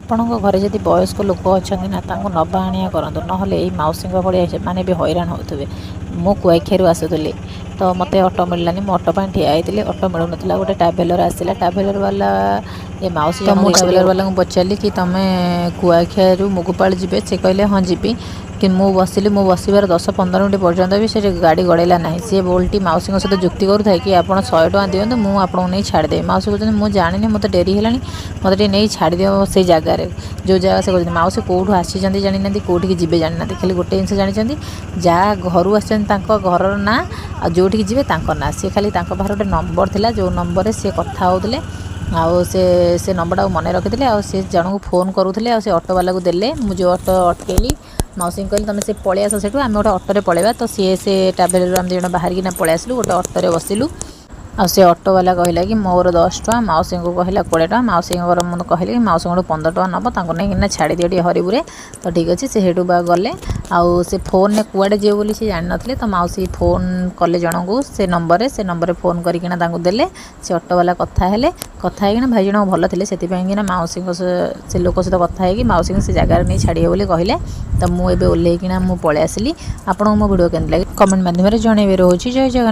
ଆପଣଙ୍କ ଘରେ ଯଦି ବୟସ୍କ ଲୋକ ଅଛନ୍ତି ନା, ତାଙ୍କୁ ନେବା ଆଣିବା କରନ୍ତୁ, ନହେଲେ ଏଇ ମାଉସୀଙ୍କ ଭଳିଆ ସେମାନେ ବି ହଇରାଣ ହେଉଥିବେ। ମୁଁ କୁଆଖିଆରୁ ଆସୁଥିଲି ତ ମୋତେ ଅଟୋ ମିଳିଲାନି। ମୁଁ ଅଟୋ ପାଇଁ ଠିଆ ହେଇଥିଲି, ଅଟୋ ମିଳୁନଥିଲା। ଗୋଟେ ଟ୍ରାଭେଲର ଆସିଲା। ଟ୍ରାଭେଲର ବାଲା ଏ ମାଉସୀ ତ ମୁଁ ଜଣଙ୍କୁ ଟ୍ରାଭେଲର ବାଲାଙ୍କୁ ପଚାରିଲି କି ତମେ କୁଆଖିଆରୁ ମୁଗୁପାଳ ଯିବେ? ସେ କହିଲେ, ହଁ ଯିବି। କି ମୁଁ ବସିଲି। ମୁଁ ବସିବାର 10-15 ମିନିଟ୍ ପର୍ଯ୍ୟନ୍ତ ବି ସେ ଗାଡ଼ି ଗଡ଼େଇଲା ନାହିଁ। ସିଏ ଓଲଟି ମାଉସୀଙ୍କ ସହିତ ଯୁକ୍ତି କରୁଥାଏ କି ଆପଣ 100 ଟଙ୍କା ଦିଅନ୍ତୁ, ମୁଁ ଆପଣଙ୍କୁ ନେଇ ଛାଡ଼ିଦେବି। ମାଉସୀ କହୁଛନ୍ତି, ମୁଁ ଜାଣିନି, ମୋତେ ଡେରି ହେଲାଣି, ମୋତେ ଟିକେ ନେଇ ଛାଡ଼ିଦିଅ ସେଇ ଜାଗାରେ, ଯେଉଁ ଜାଗା ସେ କହୁଛନ୍ତି। ମାଉସୀ କେଉଁଠୁ ଆସିଛନ୍ତି ଜାଣିନାହାନ୍ତି, କେଉଁଠିକି ଯିବେ ଜାଣିନାହାନ୍ତି। ଖାଲି ଗୋଟେ ଜିନିଷ ଜାଣିଛନ୍ତି, ଯାହା ଘରୁ ଆସିଛନ୍ତି ତାଙ୍କ ଘରର ନାଁ ଆଉ ଯେଉଁଠିକି ଯିବେ ତାଙ୍କ ନାଁ। ସିଏ ଖାଲି ତାଙ୍କ ପାଖରେ ଗୋଟେ ନମ୍ବର ଥିଲା, ଯେଉଁ ନମ୍ବରରେ ସିଏ କଥା ହେଉଥିଲେ ଆଉ ସେ ସେ ନମ୍ବରଟାକୁ ମନେ ରଖିଥିଲେ ଆଉ ସେ ଜଣଙ୍କୁ ଫୋନ୍ କରୁଥିଲେ ଆଉ ସେ ଅଟୋବାଲାକୁ ଦେଲେ। ମୁଁ ଯେଉଁ ଅଟୋ ଅଟକେଇଲି, ମାଉସୀଙ୍କୁ କହିଲି, ତୁମେ ସେ ପଳେଇ ଆସ ସେଠୁ, ଆମେ ଗୋଟେ ଅଟୋରେ ପଳେଇବା। ତ ସିଏ ସେ ଟ୍ରାଭେଲରରୁ ଆମେ 2 ଜଣ ବାହାରିକିନା ପଳେଇ ଆସିଲୁ, ଗୋଟେ ଅଟୋରେ ବସିଲୁ। ଆଉ ସେ ଅଟୋବାଲା କହିଲା କି ମୋର 10 ଟଙ୍କା, ମାଉସୀଙ୍କୁ କହିଲା 20 ଟଙ୍କା। ମାଉସୀଙ୍କର ମୁଁ କହିଲି କି ମାଉସୀଙ୍କଠୁ 15 ଟଙ୍କା ନେବ, ତାଙ୍କୁ ନେଇକିନା ଛାଡ଼ିଦିଅ ଟିକେ ହରିପୁରେ। ତ ଠିକ୍ ଅଛି, ସେ ସେଇଠୁ ବା ଗଲେ। ଆଉ ସେ ଫୋନ୍ରେ କୁଆଡ଼େ ଯିବେ ବୋଲି ସେ ଜାଣିନଥିଲେ। ତ ମାଉସୀ ଫୋନ୍ କଲେ ଜଣଙ୍କୁ ସେ ନମ୍ବରରେ। ସେ ନମ୍ବରରେ ଫୋନ୍ କରିକିନା ତାଙ୍କୁ ଦେଲେ। ସେ ଅଟୋବାଲା କଥା ହେଲେ। କଥା ହେଇକିନା ଭାଇ ଜଣକ ଭଲ ଥିଲେ, ସେଥିପାଇଁକିନା ମାଉସୀଙ୍କ ସେ ଲୋକ ସହିତ କଥା ହେଇକି ମାଉସୀଙ୍କୁ ସେ ଜାଗାରେ ନେଇ ଛାଡ଼ିବେ ବୋଲି କହିଲେ। ତ ମୁଁ ଏବେ ଓହ୍ଲେଇକିନା ମୁଁ ପଳେଇ ଆସିଲି। ଆପଣଙ୍କୁ ମୋ ଭିଡ଼ିଓ କେମିତି ଲାଗେ, କମେଣ୍ଟ ମାଧ୍ୟମରେ ଜଣେଇବେ। ରହୁଛି, ଜୟ ଜଗନ୍ନାଥ।